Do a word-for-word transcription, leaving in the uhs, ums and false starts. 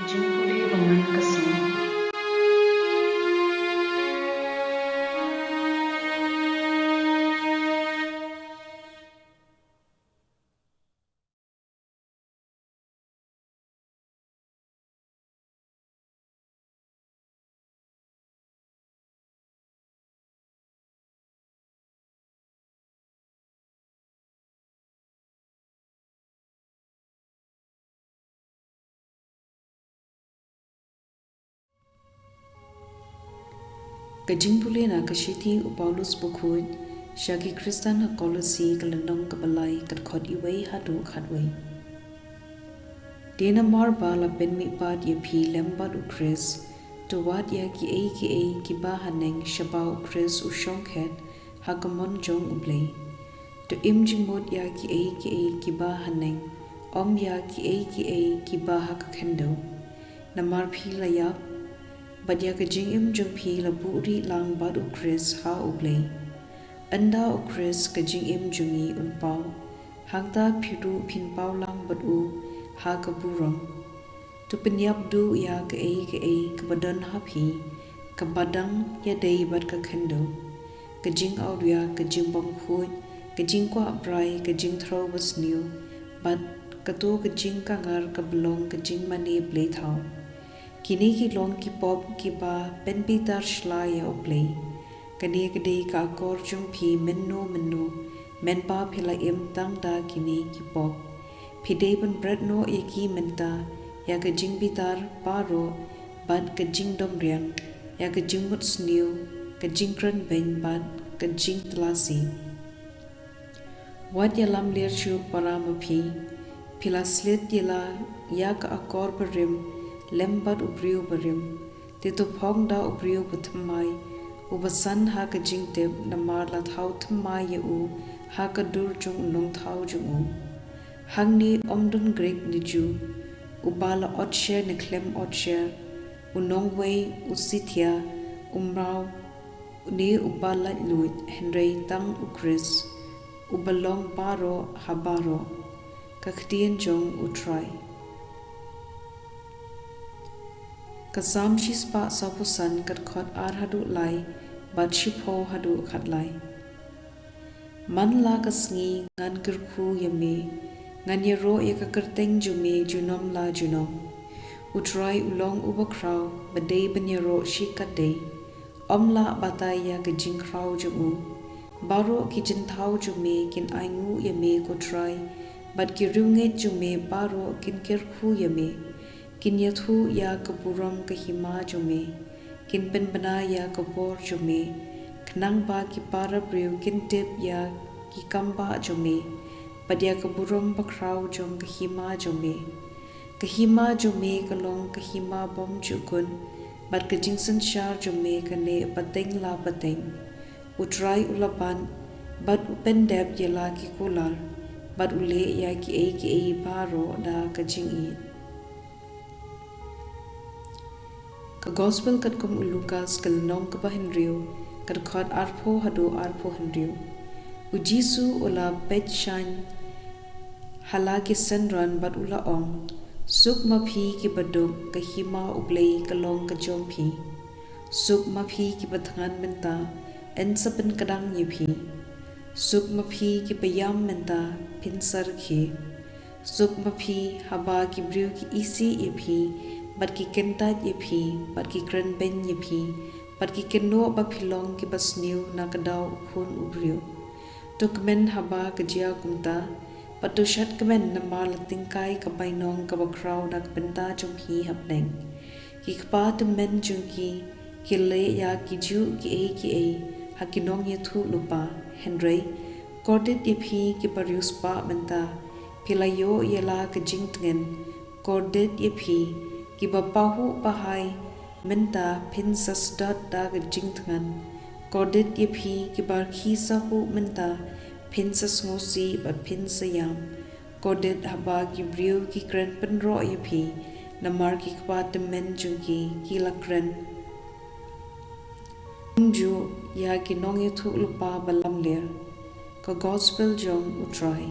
Jingpule ba man ka sngi. Ka jingpule na ka shithi u Paulus bakhuid sha ki Khristan ha Kolosi, ka lynnong kaba lai, ka dkhot iwei haduh khatwei. Te namar ba la pynmihpat ïa phi lem bad u Khrist, to wad ïa kiei kiei kiba haneng shaba u Khrist u shongkhet ha ka mon jong U Blei. To im jingmut ïa kiei kiei kiba haneng, ym ïa kiei kiei kiba ha ka khyndew. Namar phi la ïap, bad ïa ka jingim jong phi la buhrieh lang bad u Khrist ha U Blei. Ynda u Khrist ka jingim jong ngi un paw, hangta phi ruh phin paw lang bad u ha ka burom. To pynïap duh ïa kaei kaei kaba don ha phi, kaba dang ïadei bad ka khyndew. Ka jingawria, ka jingbymkhuid, ka jingkwah brai, ka jingthro basniew, bad kato ka jingkangar kaba long ka jingmane bleithaw. Kine ki long ki pop kiba pynbitar shlai ïa U Blei. Kane ka dei ka akor jong phi mynno mynno, mynba phi la im tang da kine ki pop. Phi dei ban bret noh ïa ki mynta, ïa ka jingbitar baroh, bad ka jingdom riang, ïa ka jingmut sniew, ka jingkren beiñ bad ka jingtlasi. Wat ïalam ler shuh para ma phi. Phi la slit ïa la ïa ka akor barim lem bad u briew barim. Te to phong da u briew bathymmai, uba san ha ka jingtip, namar la thaw thymmai ïa u ha ka dur jong u nongthaw jong u. Hangne ym don Grik ne Jiw, uba la otsher ne khlem otsher, u nongwei, u Scythia, u mraw, ne uba laitluid, hynrei tang u Khrist, uba long baroh ha baroh. Ka ktien jong U Trai. Ka Salm shispah sawphew san, ka dkhot ar haduh lai, bad shiphew haduh khatlai. Man la ka sngi ngan kyrkhu ïa me, ngan ïaroh ïa ka kyrteng jong me junom la junom. U Trai u long uba khraw, ba dei ban ïaroh shikatdei. Ym lah batai ïa ka jingkhraw jong u. Baroh ki jingthaw jong me kin ainguh ïa me, ko Trai, bad ki riewngeit jong me baroh kin kyrkhu ïa me. Kin ïathuh ïa ka burom ka hima jong me. Kin pynbna ïa ka bor jong me. Khnang ba ki para briew kin tip ïa ki kambah jong me, bad ïa ka burom bakhraw jong ka hima jong me. Ka hima jong me ka long ka hima bymjukut, bad ka jingsynshar jong me ka neh pateng la pateng. U Trai u la bat, bad u pyndep ïa la ki kular, bad u leh ïa kiei kiei baroh da ka jingïeit. Ka Gospel katkum u Lukas, ka lynnong kaba hynriew, ka dkhot arphew haduh arphew hynriew. U Jisu u la peit shaiñ ha la ki synran bad u la ong: Suk ma phi kiba duk, ka hima U Blei ka long ka jong phi. Suk ma phi kiba thngan mynta, yn sa pynkdang ïa phi. Suk ma phi kiba ïam mynta, phin sa rkhie. Suk ma phi haba ki briew ki isih ïa phi, bad ki kyntait ïa phi, bad ki kren beiñ ïa phi, bad ki kynnoh ba phi long kiba sniew na ka daw u Khun u briew. To kmen haba ka jia kumta, bad to shad kmen namar la tyngkai ka bainong kaba khraw na ka bynta jong phi hapdeng. Ki kpa tymmen jong ki, ki leh ïa kijuh kiei kiei ha ki nongïathuhlypa, hynrei kordit ïa phi kiba riewspah mynta, phi la ïoh ïa la ka jingtngen. Kordit ïa phi kiba pahuh pahai mynta, phin sa sdot da ka jingthngan. Kordit ïa phi kiba rkhie sahuh mynta, phin sa sngewsih bad phin sa ïam. Kordit haba ki briew ki kren pynroh ïa phi, namar ki kpa tymmen jong ki ki la kren kumjuh ïa ki nongïathuhlypa ba lamler. Ka Gospel jong U Trai.